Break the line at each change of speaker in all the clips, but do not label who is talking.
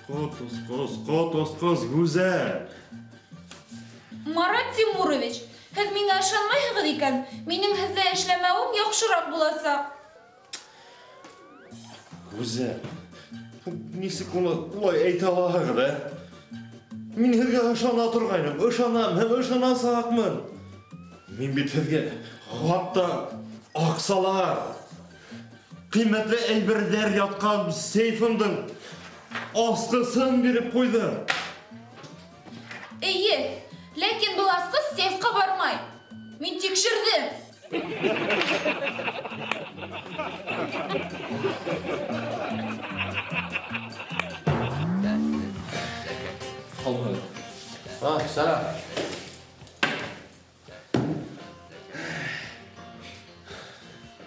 Котоскос, котоскос, гүзәл!
Марат Тимурович, һеҙ миңә ышанмайһығыҙ икән, минең һеҙҙә эшләмәүем яҡшыраҡ буласаҡ.
Гүзәл, нисек уны улай әйтә алаһығыҙ, ә? Мин һеҙгә ышана торғайным, ышанам һәм ышанасаҡмын. Мин бит һеҙгә хатта аҡсалар, ҡиммәтле әйберҙәр ятҡан сейфымдың асҡысын биреп ҡуйҙым.
Эйе, ләкин был асҡыс сейфҡа бармай. Мин тикшерҙем.
А, сәләм.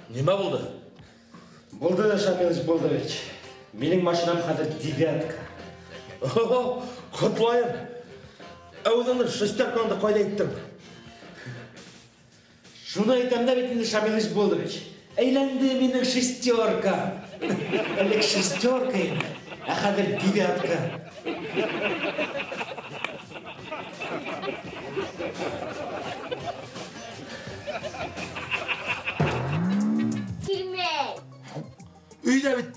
Нимә булды?
Булды, Шамил Булдович. Минең машинам хәҙер девятка.
Охо, ҡотлайым. Ә үҙеңдең шестеркаңды ҡайҙа иттең?
Шуны әйтәм дә бит инде, Шамил Булдович. Әйләнде минең шестерка. Элек шестерка ине, ә хәҙер девятка.
Килмәй.
Өйҙә бит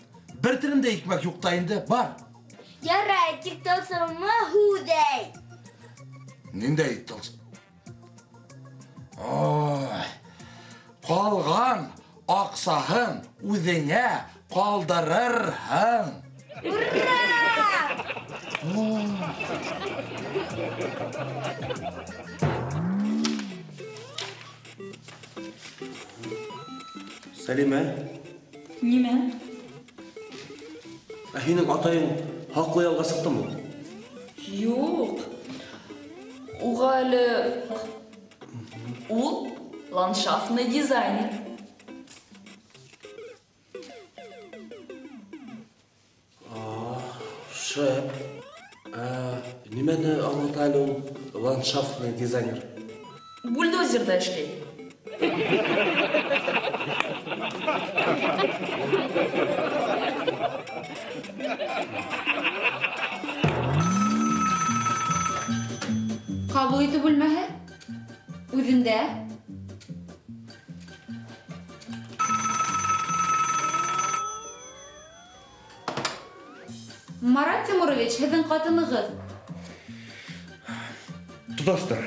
бер телем дә икмәк юҡ та инде, бар.
Ярай, тик тылсымы һүҙәй.
Ниндәй тылсым? Ой, ҡалған аҡсаһын үҙеңә ҡалдырырһың.
Ура!
Сәлимә.
Нимә?
Ә һинең атайың хаҡлы ялға сыҡтымы?
Юҡ. Уға әле ул ландшафтный дизайнер.
Шәп. Ә, нимәне аңлата әле ул ландшафтный дизайнер?
Бульдозерҙа эшләй. Ҡабул итеү бүлмәһе үҙендә. Марат Тимурович, һеҙҙең ҡатынығыҙ.
Тоташтыр.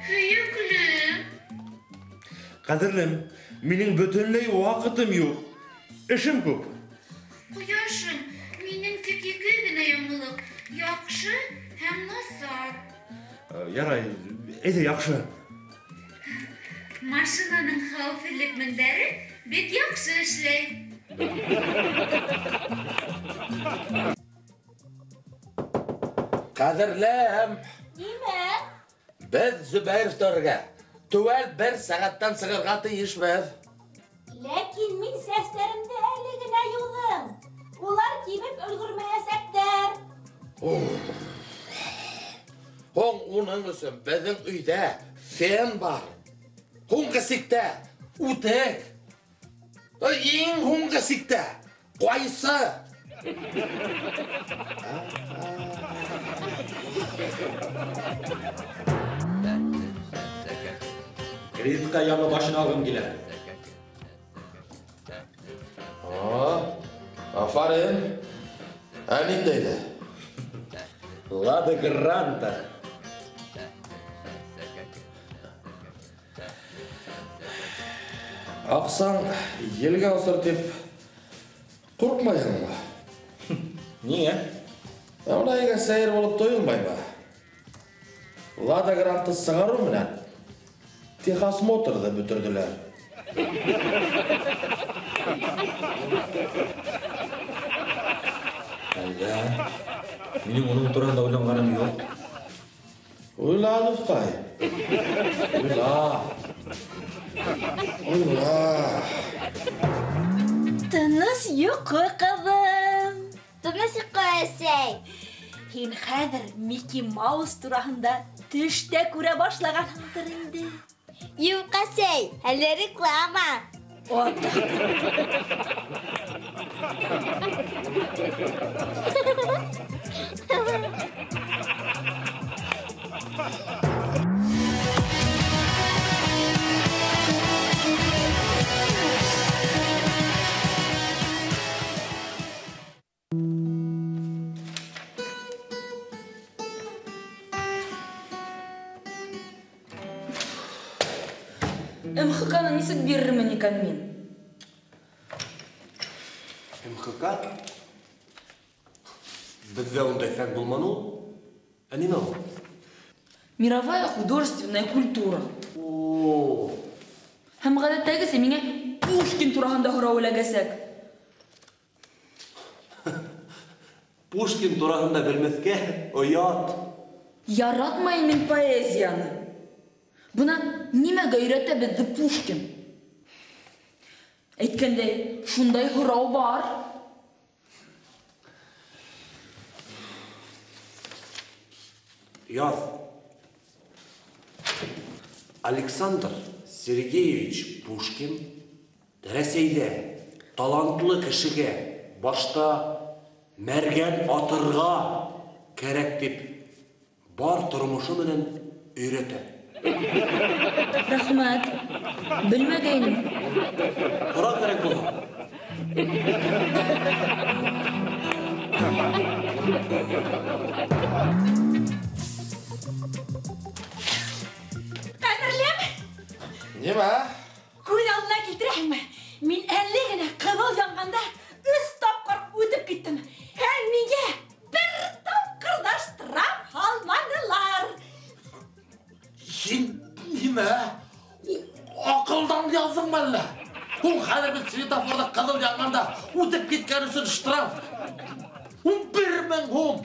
Һөйөклөм.
Ҡәҙерлем, минең бөтөнләй ваҡытым юҡ. Эшем күп.
Ҡояшым, минең тик ике генә яңылыҡ. Яҡшы һәм насар.
Ярай, әйҙә яҡшы.
Машинаның хәүефһеҙлек мендәре бик яҡшы эшләй.
Ҡәҙерлем.
Нимә?
Беҙ Зөбәйевтәргә теүәл бер сәғәттән сығырға тейешбеҙ.
Ләкин мин сәстәремде әле генә йыуҙым. Улар кибеп өлгөрмәйәсәктәр.
Һуң уның өсөн беҙҙең өйҙә фен бар. Һуңғы сиктә үтек. Иң һуңғы сиктә ҡайсы.
Кредитҡа яңы машина алғым килә.
Афарин. Ә ниндәйҙе?
Лада Гранта.
Аҡсаң елгә осор тип ҡурҡмайһыңмы?
Ниңә?
Ә бына һиңә сәйер булып тойолмаймы? Лада Гранты сығарыу менән техосмотрҙы бөтөрҙөләр.
Әллә, минең уның тураһында уйланғаным юҡ.
Уйла, дуҫҡай. Уйла. Уйла.
Тыныс йоҡо, ҡыҙым.
Тыныс йоҡо, әсәй.
Һин хәҙер Микки Маус тураһында төштә күрә башлағанһыңдыр инде.
Юҡ, әсәй, әле реклама.
МХК-ны нисек бирермен икән мин?
МХК? Беҙҙә ундай фән булманы ул. Ә нимә ул?
Мировая художественная культура.
О.
Һәм ғәҙәттәгесә миңә Пушкин тураһында һорау эләгәсәк.
Пушкин тураһында белмәҫкә оят.
Яратмайым мин поэзияны. Бына нимәгә өйрәтә беҙҙе Пушкин? Әйткәндәй, шундай һорау бар.
Яҙ. Александр Сергеевич Пушкин Рәсәйҙә талантлы кешегә башта мәргән атырға кәрәк тип бар тормошо менән өйрәтә.
Рәхмәт. Белмәгәйнем.
Һора кәрәк булһа.
Ҡәҙерлем!
Нимә?
Күҙ алдына килтерәһеңме? Мин әле генә ҡыҙыл янғанда 3 тапҡыр үтеп киттем. Һәм миңә бер тапҡыр ҙа штраф һалманылар.
Һин нимә? Аҡылдан яҙҙыңмы әллә? Ул хәҙер бит светофорҙа ҡыҙыл янғанда үтеп киткән өсөн штраф 11 000 һум.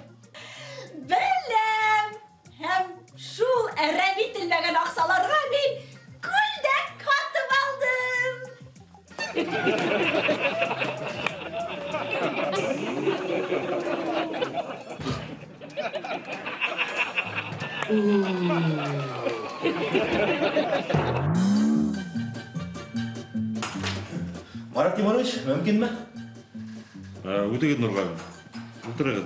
Беләм. Һәм шул әрәм ителмәгән аҡсаларға мин күлдәк һатып алдым.
Марат Тимурович, мөмкинме?
Үтегеҙ, Нурғәлим. Ултырығыҙ.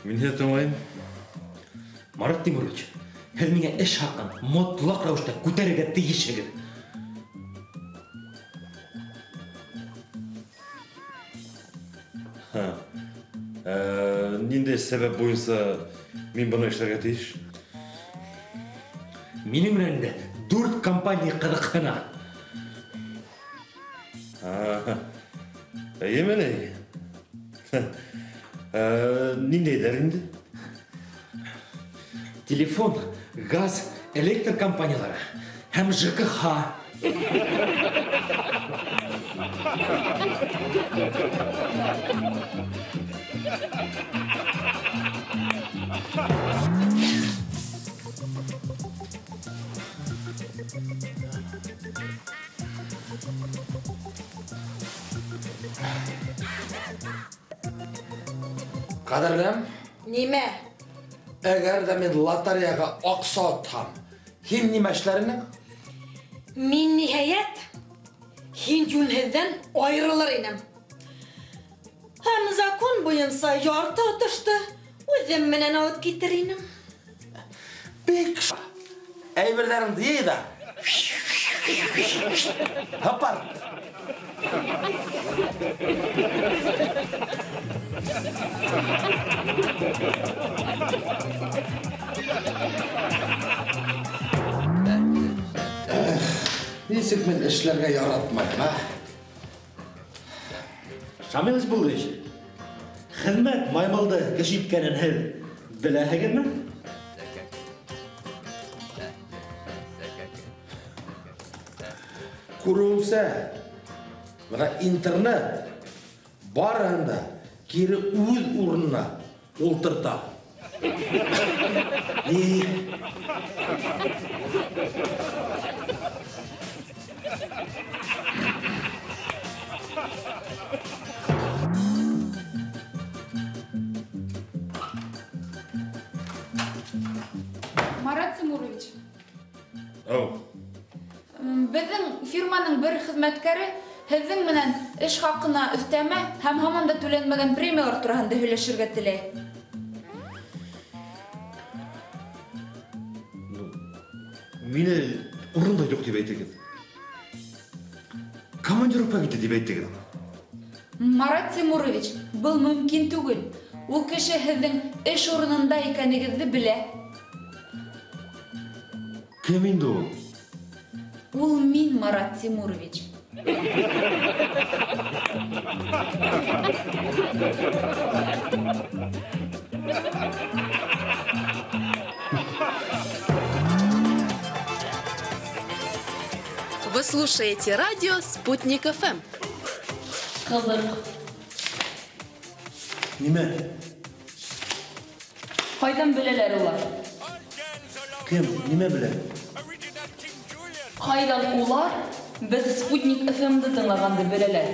Мин һеҙҙе тыңлайым.
Марат Тимурович, һеҙ миңә эш хаҡын мотлаҡ рәүештә күтәрергә тейешһегеҙ.
Ниндәй сәбәп буйынса мин быны эшләргә тейеш?
Минең менән инде 4 компания ҡыҙыҡһына.
Эйеме ни? Ниндәйҙәр инде?
Телефон, газ, электр компаниялары һәм ЖКХ.
Ҡәҙерлем.
Нимә?
Әгәр ҙә мин лотереяға аҡса отһам, һин нимә эшләр инең?
Мин ниһайәт һин йүнһеҙҙән айырылыр инем. Һәм закон буйынса ярты отошто үҙем менән алып китер инем.
Бик әйберҙәреңде йый ҙа. Һыпыр. Нисек мин эшләргә яратмайым, а?
Шамил Исбуллович, хеҙмәт маймылды кеше иткәнен һеҙ беләһегеҙме?
Күреүемсә, бына интернет барыһын да кире үҙ урынына ултырта. И
Марат Тимурович.
Ау.
Беҙҙең фирманың бер хеҙмәткәре һеҙҙең менән эш хаҡына өҫтәмә һәм һаман да түләнмәгән премиялар тураһында һөйләшергә теләй.
Мине урында юҡ тип әйтегеҙ. Командировка китте тип әйтегеҙ.
Марат Тимурович, был мөмкин түгел. Ул кеше һеҙҙең эш урынында икәнегеҙҙе белә.
Кем инде ул?
Ул мин, Марат Тимурович.
Вы слушаете радио «Спутник ФМ».
Ҡыҙыҡ.
Нимә?
Ҡайҙан беләләр улар?
Кем? Нимә белә?
Ҡайҙан улар беҙ «Спутник ФМ»-ды тыңлағанды беләләр?